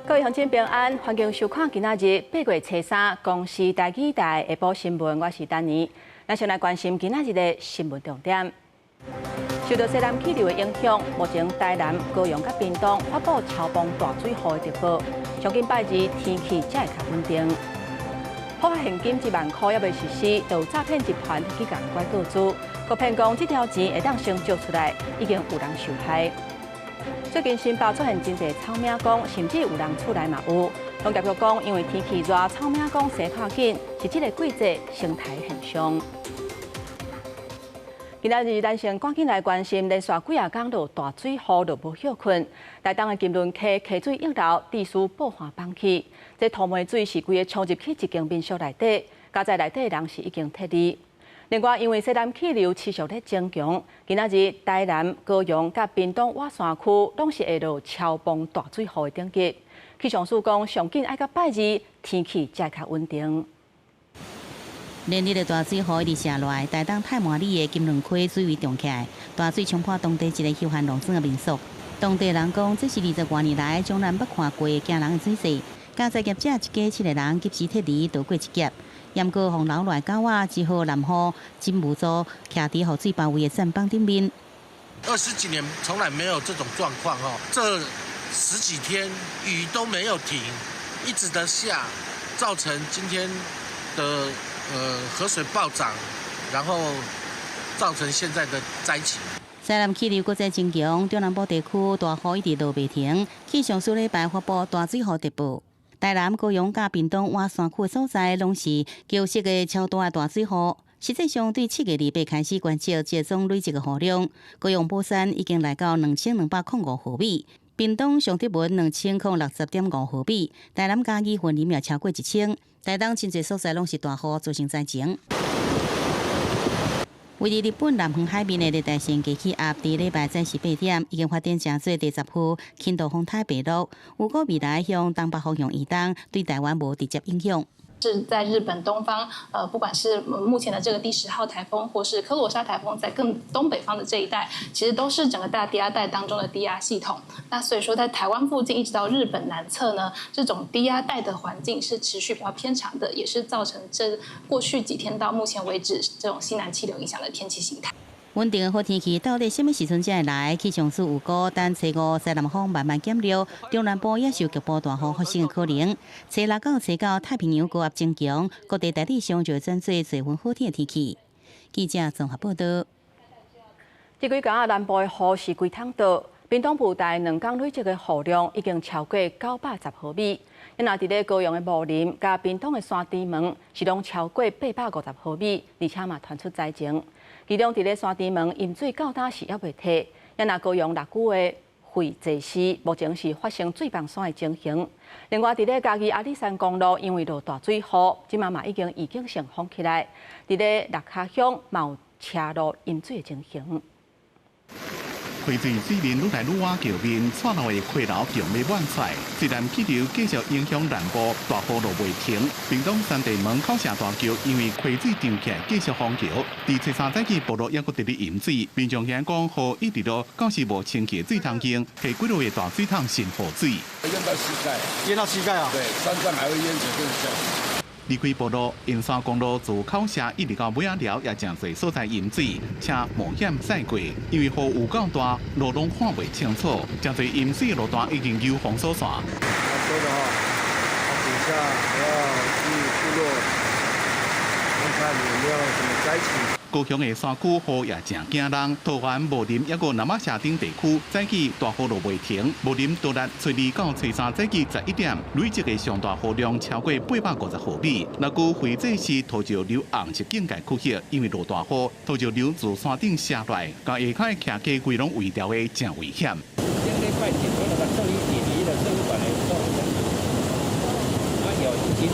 各位鄉親平安，歡迎收看今仔日8月初3公視台語台下晡新聞，我是丹妮。咱先來關心今仔日的新聞重點。受到西南氣流的影響，目前台南、高雄佮屏東發布超暴大水雨的特報，上緊拜二天氣才會較穩定。普發現金1萬箍猶未實施，就有詐騙集團去共拐個資，閣騙講這條錢會當先借出來，已經有人受害。最近新北出現真濟草嶺公，甚至有人厝內嘛有。農業局講，因為天氣熱，草嶺公生較緊，是這个季節生態現象。今仔日咱先趕緊來關心，連續幾仔工落大水雨，就無歇睏。台東的金崙溪溪水溢流，致使布岸崩去。這土糜水是規个沖入去一間民宿內底，佳哉內底的人是已經撤離。另外，因為西南氣流持續咧增強，今仔日台南、高雄佮屏東瓦山區攏是會落超暴大水雨的等級。氣象署講，上緊愛到拜二天氣才會較穩定。連日的大水雨一直下落來，台東太麻里的金崙溪水位漲起來，大水沖破當地一个休閒農莊的民宿。當地人講，這是20外年來從來毋捌看過驚人的水勢。佳哉業者一家七个人及時撤離，逃過一劫。毋過予留落來狗仔只好淋雨，真無助，徛佇予水包圍的桟板頂面。20幾年從來沒有這種狀況哦，這十幾天雨都沒有停，一直的下，造成今天的河水暴漲，然後造成現在的災情。西南氣流閣再增強，中南部地區大雨一直落袂停。氣象署禮拜發布大水雨特報。台南、高雄佮屏東瓦山區的所在，攏是舊式的超大的大水雨。實際上，對7月28開始觀測，這總累積的雨量，高雄寶山已經來到2205毫米，屏東尚德文2060.5毫米，台南嘉義雲林也超過1000。台東真濟所在攏是大雨，造成災情。位佇日本南方海面的熱帶性低氣壓，佇禮拜早時8點已經發展成做第10號輕度風台白鹿，預估未來向東北方向移動，對台灣無直接影響。是在日本東方，不管是目前的這個第10號颱風，或是科羅莎颱風，在更東北方的這一帶，其實都是整個大低壓帶當中的低壓系統。那所以說，在台灣附近一直到日本南側呢，這種低壓帶的環境是持續比較偏長的，也是造成這過去幾天到目前為止這種西南氣流影響的天氣形態。穩定的好天氣到底啥物時陣才會來？氣象署預估，等初五西南風慢慢減弱，中南部也受局部大雨發生的可能。初六到初九，太平洋高壓增強，各地大致上就會轉做多雲好天的天氣。記者綜合報道。這幾工南部的雨是規桶倒，屏東布袋2工累積的雨量已經超過910毫米。若佇咧高雄的武林佮屏東的山豬門是攏超過850毫米，而且嘛傳出災情。其中佇咧山豬門淹水到今是猶未退，若高雄六龜的惠濟寺目前是發生水崩山的情形。另外佇咧嘉義阿里山公路因為落大水雨，這馬嘛已經預警性封起來。佇咧六跤鄉嘛有車路淹水的情形。溪水水面愈來愈倚橋面，蔡路的溪流強欲滿出來。西南氣流繼續影響南部，大雨落袂停。屏東三地門口社大橋因為溪水漲起來，繼續封橋。佇初三早起，部落猶閣佇咧淹水，民眾驚講雨一直落，到時無清氣水通用，下幾落的大水桶滲雨水。淹到膝蓋，淹到膝蓋啊！對，山上還會淹水更小。離開部落，沿山公路自口社一直到尾仔寮也誠濟所在淹水，車冒險駛過，因為雨有夠大，路攏看袂清楚，誠濟淹水路段已經有封鎖線。說的哈，等下還要去部落看看有沒有什麼災情。高雄的山區雨也誠驚人，桃園武林抑閣那瑪夏頂地區早起大雨落袂停，武林多日初二到初三早起11點，累積的上大雨量超過850毫米。那個惠濟寺土石流紅色警戒區域，因為落大雨，土石流自山頂瀉落來，共下跤的徛家規攏圍牢的，誠危險。頂禮拜政府就共做伊一年，就政府辦的做啊有資金啊。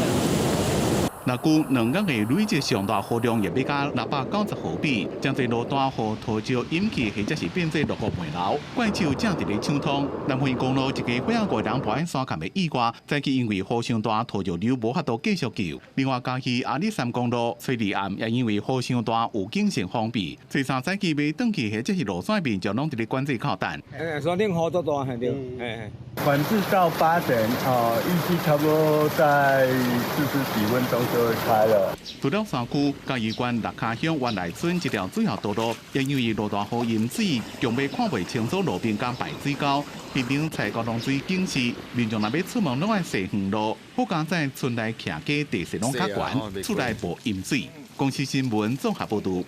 若講2工的累積上大雨量也欲加690毫米，誠濟路段予土石淹去，或者是變做落雨糜流。怪手正佇咧搶通。南迴公路一家伙仔五人跋喺山崁的意外，早起因為雨傷大，土石流無法度繼續救。另外，嘉義阿里山公路初二暗也因為雨傷大，預警性封閉。初三早起欲轉去或者是落山民眾攏佇咧管制靠等。欸，山頂雨足大，嘿對，嘿。管制到8點，哦，預計差不多在40幾分鐘就會開了。除了山區，嘉義縣六跤鄉灣內村這條主要道路，也因為落大雨淹水，強欲看袂清楚路邊佮排水溝，邊頂蔡高農水警示，民眾若欲出門攏愛踅遠路，好佳哉村內徛家地勢攏較懸，厝內無淹水。公視新聞綜合報導。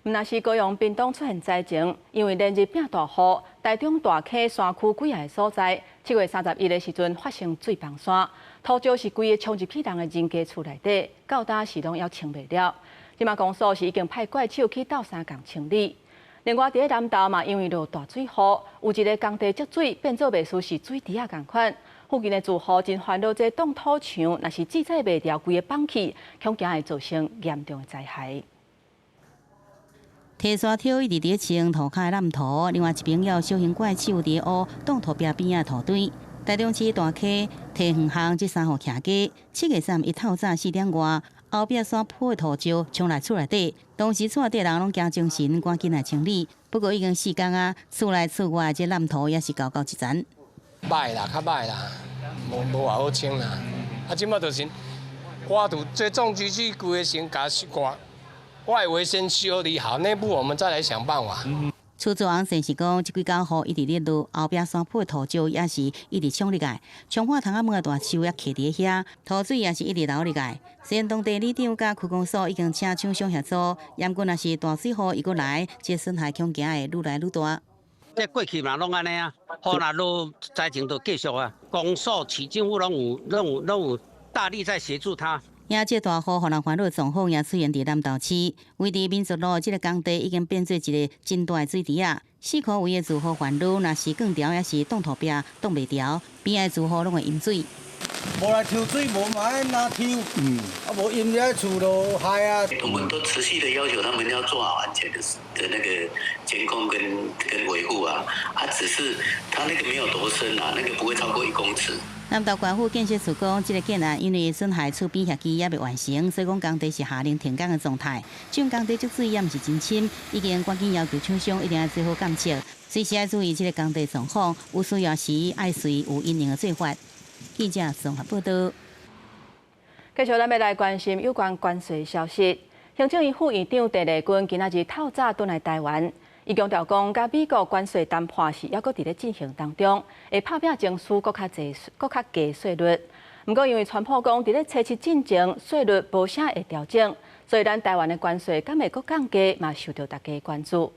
毋但是高雄屏東出現災情，因為連日變大雨，台中大溪山區幾个所在，7月31的時陣發生水崩山，土石是規个衝入去人的人家厝內底，到今是攏猶清袂了。這馬公所是已經派怪手去鬥相共清理。另外，佇咧南投嘛，因為落大水雨，有一个工地積水變做袂輸是水池仔仝款。附近的住戶真煩惱，這擋土牆若是制裁袂牢，規个崩去，恐驚會造成嚴重的災害。提沙挑一直佇清塗跤的爛土，另外一邊有小型怪手佇挖擋土壁邊仔土堆。台中市大溪提園巷這三戶徛家，7月31透早4點外，後壁山坡的土石衝來厝內底，當時厝內底人攏驚精神，趕緊來清理。不過已經4工啊，厝內厝外這爛土也是厚厚一層。歹啦，較歹啦，無無偌好清啦。啊，這擺就是，我就這種機器規个先共掛。外圍先修理好，內部我們再來想辦法。厝主翁先是講，這幾工雨一直咧落，後壁山坡的土石也是一直衝入來，衝破窗仔門的大樹也徛佇遐，土水也是一直流入來。雖然當地里長佮區公所已經請廠商協助，毋過若是大水雨一閣來，這損害恐驚會愈來愈大。這過去嘛攏按呢啊，雨若落災情就繼續啊。公所、市政府攏有、攏有、攏有大力在協助他。也這大雨，予人煩惱狀況也出現佇南投市，位佇民族路這个工地已經變做一个真大的水池仔。四箍圍的住戶煩惱，若是斷條，抑是擋土壁擋袂牢，邊仔住戶攏會淹水。無來抽水，無嘛愛哪抽？啊，無淹了厝就害啊。我們都持續的要求他們要做好安全的那個監控跟維護啊，啊，只是他那個沒有多深啊，那個不會超過1公尺。南投縣府建設處講，這个建案因為損害厝邊協議猶未完成，所以講工地是下令停工的狀態。這種工地積水也毋是真深，已經趕緊要求廠商一定要做好監測，隨時愛注意這个工地狀況，有需要時愛隨有因應的做法。記者綜合報道。繼續咱欲來關心有關關稅消息。行政院副院長鄭麗君今仔日透早轉來台灣，伊強調講，佮美國關稅談判是猶閣佇咧進行當中，會拍拚爭取閣較濟、閣較低稅率。毋過因為川普講佇咧初七進前稅率無啥會調整，所以咱台灣的關稅敢會閣降低，嘛受到大家關注。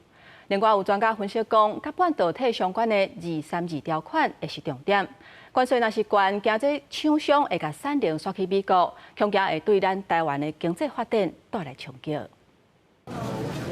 另外有專家分析講，佮半導體相關的二三二條款會是重點。關稅若是懸，驚這廠商會共產能徙去美國，恐驚會對咱台灣的經濟發展帶來衝擊。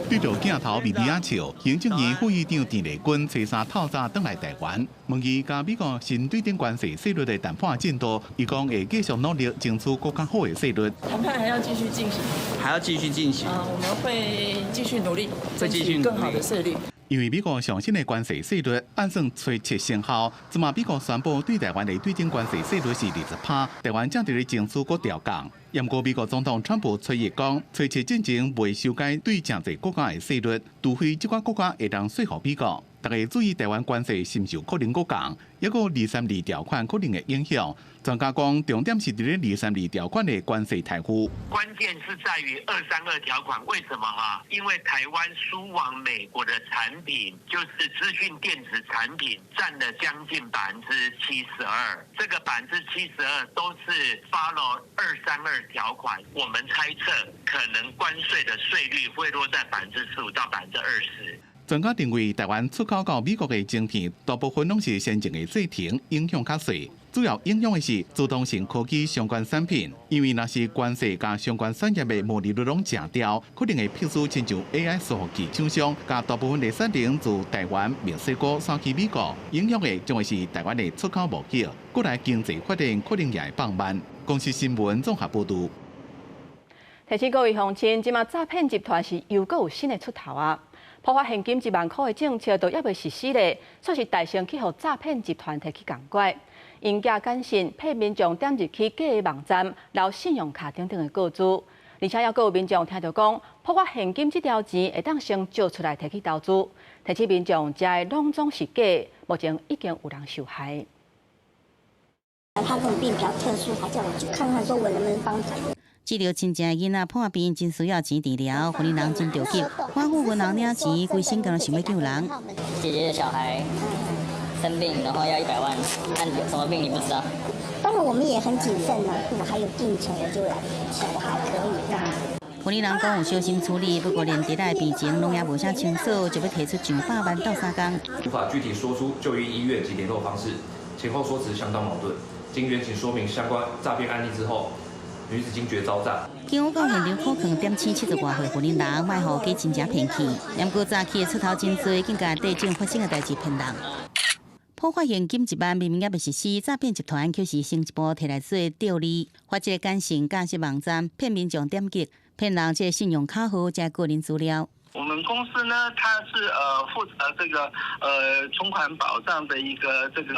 對著鏡頭微微仔笑，行政院副院長鄭麗君初三透早轉來台灣，問伊佮美國新對等關稅稅率的談判進度，伊講會繼續努力爭取閣較好的稅率。談判還要繼續進行，還要繼續進行。啊，我們會繼續努力，爭取更好的稅率。因為美國上新的關稅稅率按算初七生效，這馬美國宣布對台灣的對等關稅稅率是20%，台灣正佇咧爭取閣調降。毋過美國總統川普初一講，初七進前袂修改對誠濟國家的稅率，除非這寡國家會當說服美國。大家注意台灣關稅是毋是有可能閣降，抑閣二三二條款可能會影響。專家講，重點是佇咧二三二條款的關稅待遇。關鍵是在於二三二條款，為什麼哈？因為台灣輸往美國的產品，就是資訊電子產品，佔了將近72%。這個72%都是 follow 二三二條款，我們猜測可能關稅的稅率會落在15%到20%。專家認為，台灣出口到美國的晶片，大部分攏是先進的製程，影響較細。主要影響的是自動性科技相關產品，因為若是關稅佮相關產業的毛利率攏誠掉，可能會迫使親像 AI 伺服器廠商，共大部分的產能自台灣、墨西哥徙去美國，影響的將會是台灣的出口貿易，國內經濟發展可能也會放慢。公視新聞綜合報導。提醒各位鄉親，這馬詐騙集團是又閣有新的出頭啊！普發現金1萬箍的政策都猶未實施咧，煞是大聲去予詐騙集團提去共拐，𪜶寄簡訊騙民眾點入去假的網站，留信用卡等等的個資。而且猶閣有民眾聽著講，普發現金這條錢會當先借出來提去投資，提醒民眾這攏總是假，目前已經有人受害。他這種病比較特殊，還叫我去看看，說我能不能幫他。治療親情的囡仔破病，真需要錢治療，雲林人真著急，反覆銀行領錢，規身敢若想欲救人。姐姐的小孩生病，然後要100萬，但有什麼病你不知道。當然我們也很謹慎啦，我還有定存，我就來錢，我還可以這樣子。雲林人講有小心處理，不過連佇咧病情攏猶無啥清楚，就欲提出上百萬鬥相共。無法具體說出就醫醫院及聯絡方式，前後說辭相當矛盾。經援警說明相關詐騙案例之後，女子驚覺遭詐。警方到現場苦勸點醒70外歲雲林人，莫予假親情騙去。毋過詐欺的出頭真濟，更共地種發生的代誌騙人。普發現金1萬明明猶未實施，詐騙集團卻是先一步提來做釣餌，發這個簡訊架設網站，騙民眾點擊，騙人這個信用卡號加個人資料。我們公司呢，它是負責這個存款保障的一個這個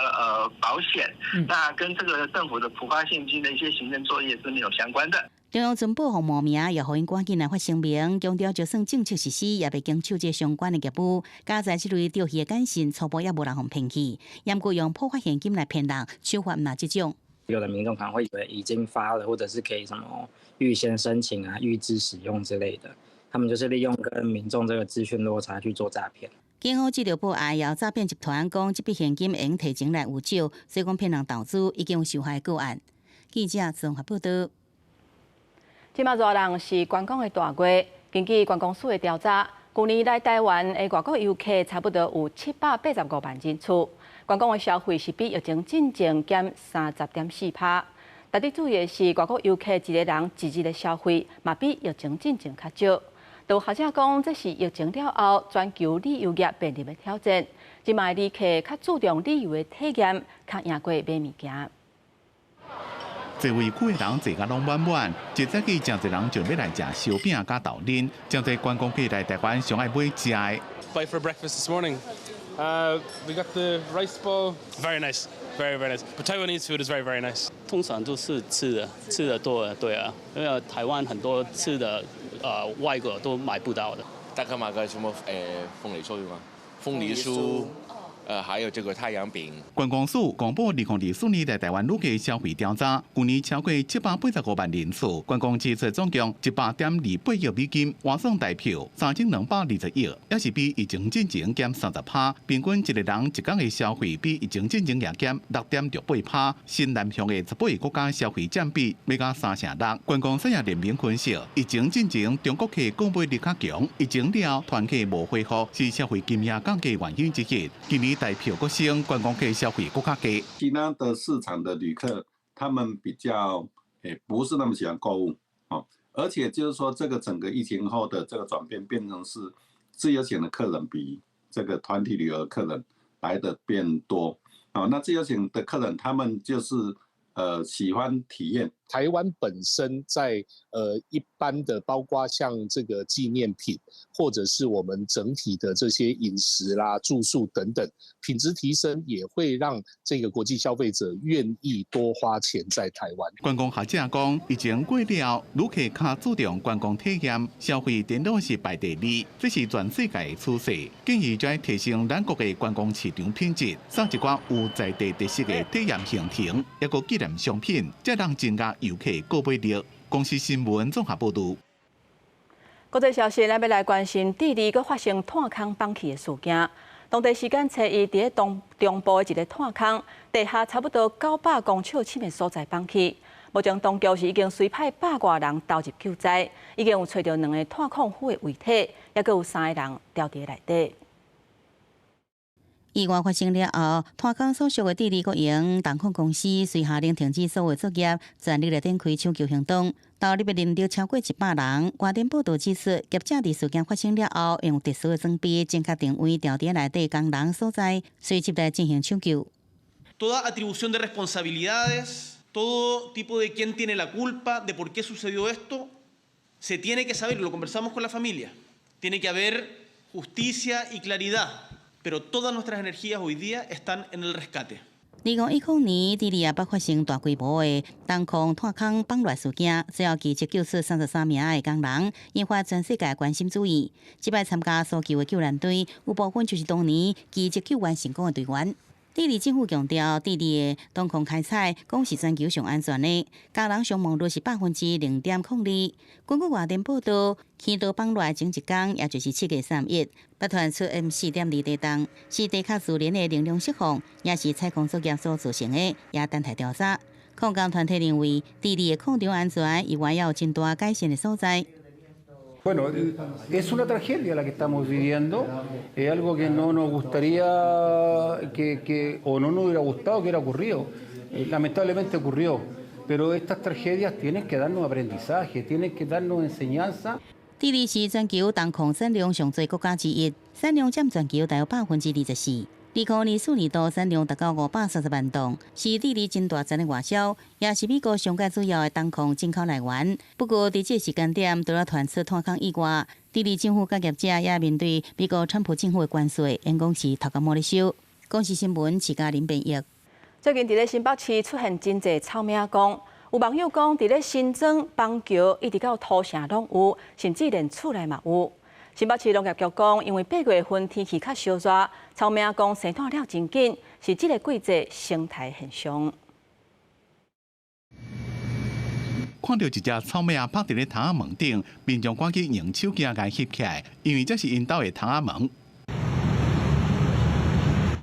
保險，那跟這個政府的普發現金的一些行政作業是沒有相關的。中央存保予冒名，也予𪜶趕緊來發聲明，強調就算政策實施，也袂經手這相關的業務。加在這類釣魚的簡訊，初步也無人予騙去。毋過用普發現金來騙人，手法毋若這種。有的民眾可能會以為已經發了，或者是可以什麼預先申請啊、預支使用之類的。他們就是利用跟民眾這個資訊落差去做詐騙。警方接著報案，由詐騙集團講這筆現金會用提前來預繳，所以講騙人投資已經有受害個案。記者綜合報道。這馬熱人是觀光的大月，根據觀光署的調查，舊年來台灣的外國遊客差不多有785萬人次，觀光的消費是比疫情進前減30.4%。值得注意的是，外國遊客一個人一日的消費嘛比疫情進前較少。有學者講，這是疫情了後全球旅遊業面臨的挑戰。這馬旅客較注重旅遊的體驗，較贏過買物件。座位區的人坐甲攏滿滿，一早起誠濟人就欲來食燒餅佮豆奶，誠濟觀光客來台灣上愛買食的。 Buy for breakfast this morning. We got the rice ball. Very nice, very very nice. But Taiwanese food is very very nice. 通常都是吃的，吃的多了，對啊，因為台灣很多吃的，外國都買不到的。大概買個什麼鳳梨酥嗎？鳳梨酥。還有這個太陽餅。觀光署公布2024年來台灣旅客消費調查，舊年超過785萬人次，觀光支出總共100.28億美金，換算台票3220億，也是比疫情進前減30%。平均一個人一工的消費比疫情進前也減6.68%。新南向的18個國家消費佔比欲加3成6。觀光產業聯盟分析，疫情進前中國客購買力較強，疫情了團客無恢復，是消費金額降低原因之一。今年台票閣升，觀光客消費閣較低。其他的市場的旅客，他們比較不是那麼喜歡購物，哦，而且就是說，這個整個疫情後的這個轉變，變成是自由行的客人比這個團體旅遊的客人來的變多，哦，那自由行的客人，他們就是喜歡體驗。台灣本身在一般的，包括像這個紀念品，或者是我們整體的這些飲食啦、住宿等等，品質提升，也會讓這個國際消費者願意多花錢在台灣。觀光學者講，疫情過了，旅客較注重觀光體驗，消費顛倒是排第二，這是全世界的趨勢。建議將提升咱國的觀光市場品質，送一寡有在地特色的體驗行程，抑閣紀念商品，才能增加遊客購買力。公視新聞綜合報導。國際消息，咱欲來關心智利閣發生炭礦崩去的事件。當地時間初一，佇咧東中部的一個炭礦地下差不多900公尺深的所在崩去。目前當局是已經隨派百外人投入救災，已經有揣著兩個炭礦夫的遺體，抑閣有三个人牢佇內底。意外發生了後，炭礦所屬的智利國營銅礦公司隨下令停止所有作業，全力來展開搶救行動。投入的人力超過100人。外電報導指出，業者佇事件發生了後，用特殊的裝備精確定位牢佇內底工人所在，隨即來進行搶救。 Toda atribución de responsabilidades, todo tipo de quién tiene la culpa, de por qué sucedió esto, se tiene que saber, lo conversamos con la familia. Tiene que haber justicia y claridad, pero todas nuestras energías hoy día están en el rescate. 2010年，智利也捌發生大規模的銅礦探空崩落事件，最後奇蹟救出33名的工人，引發全世界關心注意。這擺參加搜救的救難隊，有部分就是當年奇蹟救援成功的隊員。智利政府強調，智利的銅礦開採講是全球上安全的，工人傷亡率是0.02%。根據外電報道，坑道崩落前一工，也就是7月31，捌傳出 M4.2地動，是地殼自然的能量釋放，也是採礦作業所造成的，也等待調查。礦工團體認為，智利的礦場安全猶原猶有真大改善的所在。 Bueno, es una tragedia la que estamos viviendo, es algo que no nos gustaría que o no nos hubiera gustado que hubiera ocurrido. Lamentablemente ocurrió, pero estas tragedias tienen que darnos aprendizaje, tienen que darnos enseñanza. 智利是全球銅礦產量上濟國家之一，產量佔全球大約24%。2024年度產量達到530萬噸，是智利真大層的外銷，也是美國上蓋主要的銅礦進口來源。不過，佇這個時間點，除了傳出探空以外，智利政府佮業者也面對美國川普政府的關稅，因講是頭殼摸咧燒。公視新聞，徐嘉玲編譯。最近佇咧新北市出現真濟草嶺公，有網友講，佇咧新莊、板橋一直到土城攏有，甚至連厝內嘛有。新北市農業局講，因為8月份天氣較燒熱，草嶺公生湠了真緊，是這個季節生態現象。看著一隻草嶺趴佇咧窗仔門頂，民眾趕緊用手機共翕起來，因為這是𪜶兜的窗仔門。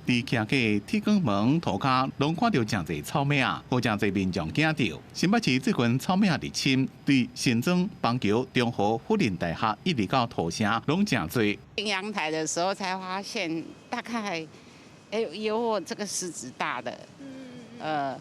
佇徛過鐵捲門塗跤，攏看著誠濟草嶺，予誠濟民眾驚著。新北市最近草嶺入侵，對新莊、板橋、中和、輔仁大學一直到土城，攏誠濟。進陽台的時候才發現，大概有我這個食指大的，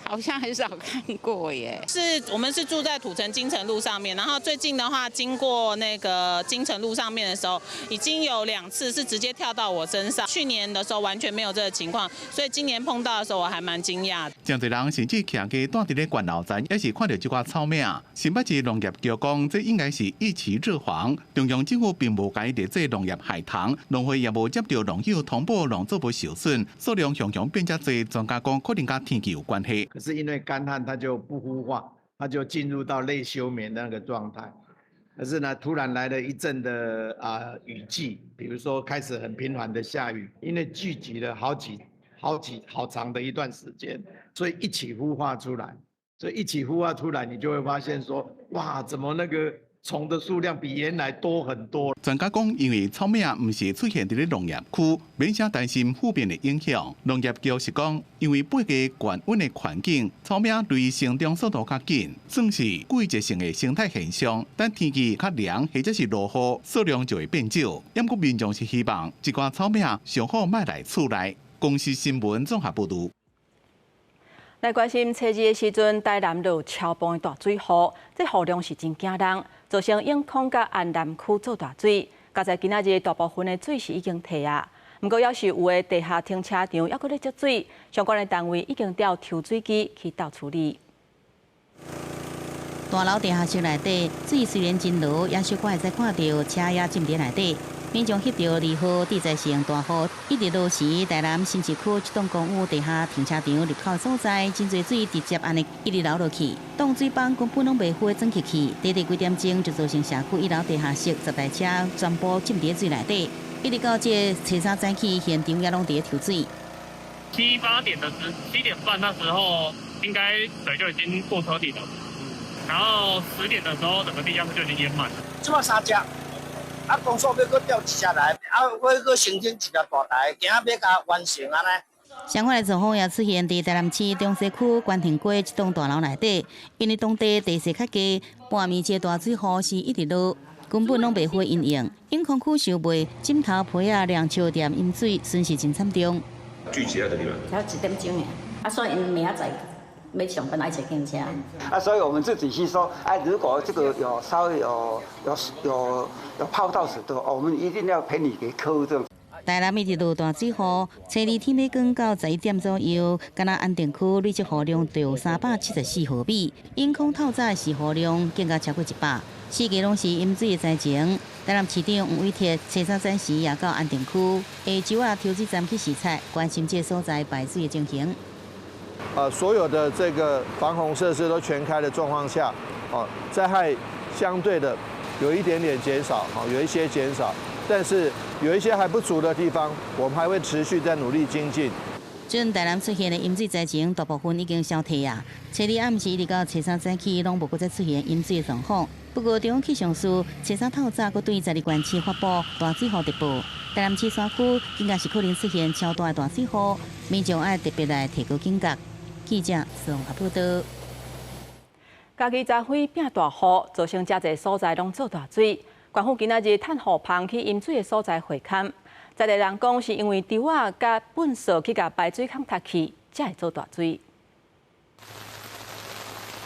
好像很少看過耶。是我們是住在土城金城路上面，然後最近的話，經過那個金城路上面的時候，已經有2次是直接跳到我身上。去年的時候完全沒有這個情況，所以今年碰到的時候我還蠻驚訝。誠濟人甚至徛家蹛佇咧懸樓層，也是看著這寡草嶺。新北市農業局講，這應該是一期熱防。中央政府並無共伊列做農業害蟲，農會也無接著農友通報農作物受損，數量雄雄變遮濟，專家講可能佮天氣有關係。可是因為乾旱，它就不孵化，它就進入到類休眠的那個狀態。可是呢，突然來了一陣的雨季，比如說開始很頻繁的下雨，因為聚集了好幾好幾好長的一段時間，所以一起孵化出來。所以一起孵化出來，你就會發現說，哇，怎麼那個蟲的數量比原來多很多。專家講，因為草嶺毋是出現佇咧農業區，免啥擔心負面的影響。農業局是講，因為八月懸溫的環境，草嶺類成長速度較緊，算是季節性的生態現象。等天氣較涼或者是落雨，數量就會變少。毋過民眾是希望這寡草嶺上好莫來厝內。公視新聞綜合報導。來關心初二的時陣，台南落超磅的大水雨，這雨量是真驚人，造成永康佮安南區做大水。佳哉今仔日大部分的水是已經退啊，毋過猶是有的地下停車場猶閣咧積水，相關的單位已經調抽水機去鬥處理。大樓地下室內底水雖然真濁，也小可會使看著車也浸佇內底。民眾翕著2號地災性大雨，一直落時，台南新市區這棟公寓地下停車場入口所在，真濟水直接按呢一直流落去，擋水板根本攏袂赴轉入去。短短幾點鐘就造成社區一樓地下室10台車全部浸佇水內底，一直到這初三早起，現場也攏佇咧抽水。七八點的時，7點半那時候，應該水就已經過車底了。然後10點的時候，整個地下室就已經淹滿了。這馬三隻。啊，公所欲閣調一隻來，啊，欲閣申請一隻大台，今仔欲共完成按呢。相款的狀況也出現佇台南市中西區關田街這棟大樓內底，因為當地地勢較低，半暝這大水雨是一直落，根本攏袂赴因應。永康區收賣枕頭被仔、涼笑店淹水，損失真慘重。聚集在這裡嗎？才1點鐘爾，啊，所以𪜶明仔載欲上班愛坐警車。啊，所以我們自己去說，哎，如果這個有稍微有泡到水的，我們一定要賠你給客戶這種。台南一直落大水雨，初二天欲光到11點左右，敢若安定區累積雨量就374毫米，永康透早時雨量更加超過100，四界攏是淹水的災情。台南市長黃偉哲初三早時也到安定區下晝啊抽水站去視察，關心這個所在排水的情形。所有的這個防洪設施都全開的狀況下，哦，災害相對的有一點點減少，有一些減少，但是有一些還不足的地方，我們還會持續在努力精進。最台南出現的淹水災情，大部分已經消退啊。初二暗時一直到初三早起，攏無閣再出現淹水的狀況。不過中央氣象署初三透早閣對十二縣市發布大水雨特報，台南市山區應該是可能出現超大的大水雨，民眾愛特別來提高警覺。記者宋阿報道。嘉義昨昏變大雨，造成誠濟所在攏做大水。縣府今仔日趁雨棚去淹水的所在會勘，在地人講是因為池仔佮糞掃去共排水孔塞去，才會做大水。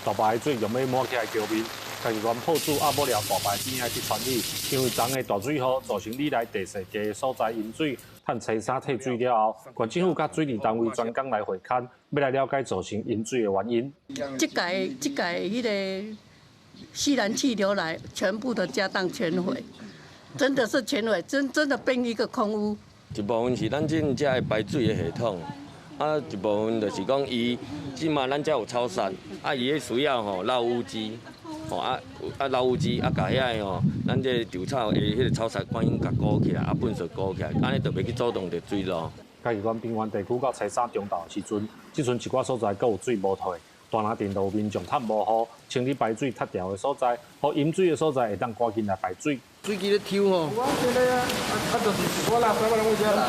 大排水用欲抹起來橋面，嘉義縣破主阿母寮大排邊仔去傳语，因為昨昏大水雨造成里內地勢低的所在淹水，趁初三退水了後，縣政府佮水利單位專工來會勘，欲來了解造成淹水的原因。這屆這屆彼个西南氣流來，全部的家當全毀，真的是全毀，真真的變一個空屋。一部分是咱這遮的排水的系統。啊，一部分就是講，伊這馬咱遮有草沙，啊，伊彼需要吼漏雨機，吼啊啊漏雨機啊，共遐个吼，咱這稻草的彼个草沙趕緊共裹起來，啊糞掃裹起來，按呢就袂去阻擋著水路。嘉義縣平原地區到初三中晝的時陣，這陣一寡所在閣有水無退，大林鎮都有民眾趁無雨清理排水塞牢的所在，予淹水的所在會當趕緊來排水。水機咧抽吼。有啊，這个啊，啊就是一寡垃圾攏往遮來。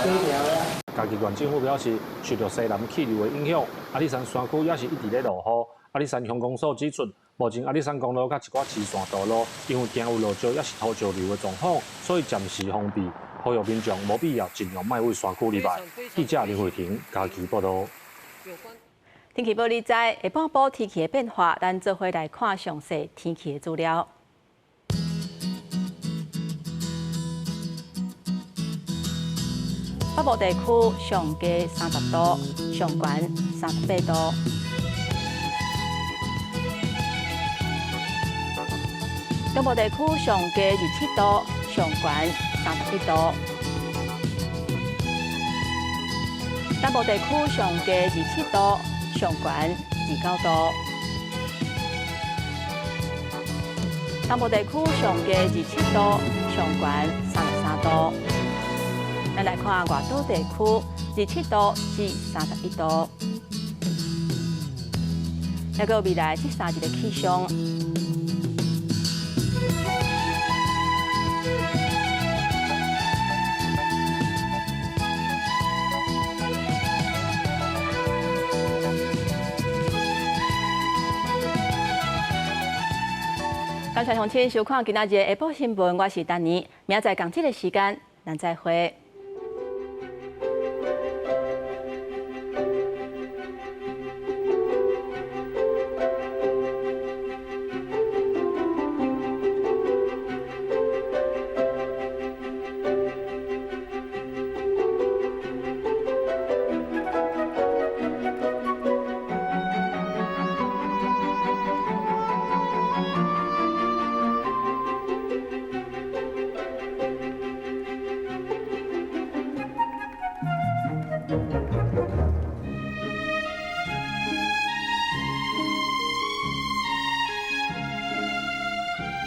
嘉義縣政府表示，受著西南氣流的影響，阿里山山區也是一直咧落雨。阿里山鄉公所指出，目前阿里山公路佮一寡支線道路，因為驚有落石抑是土石流的狀況，所以暫時封閉，呼籲民眾無必要盡量莫對山區入來。記者林慧婷嘉義報導。天氣報你知，下半晡天氣的變化，咱做伙來看詳細天氣的資料。北部地區上低30度，上懸38度。中部地區上低27度，上懸31度。南部地區上低27度，上懸29度。東部地區上低27度，上懸33度。咱來看外島地區，27度至31度。還閣未來這3日的氣象。感謝鄉親收看今仔日的下晡新聞，我是丹妮，明仔載仝這个時間，咱再會。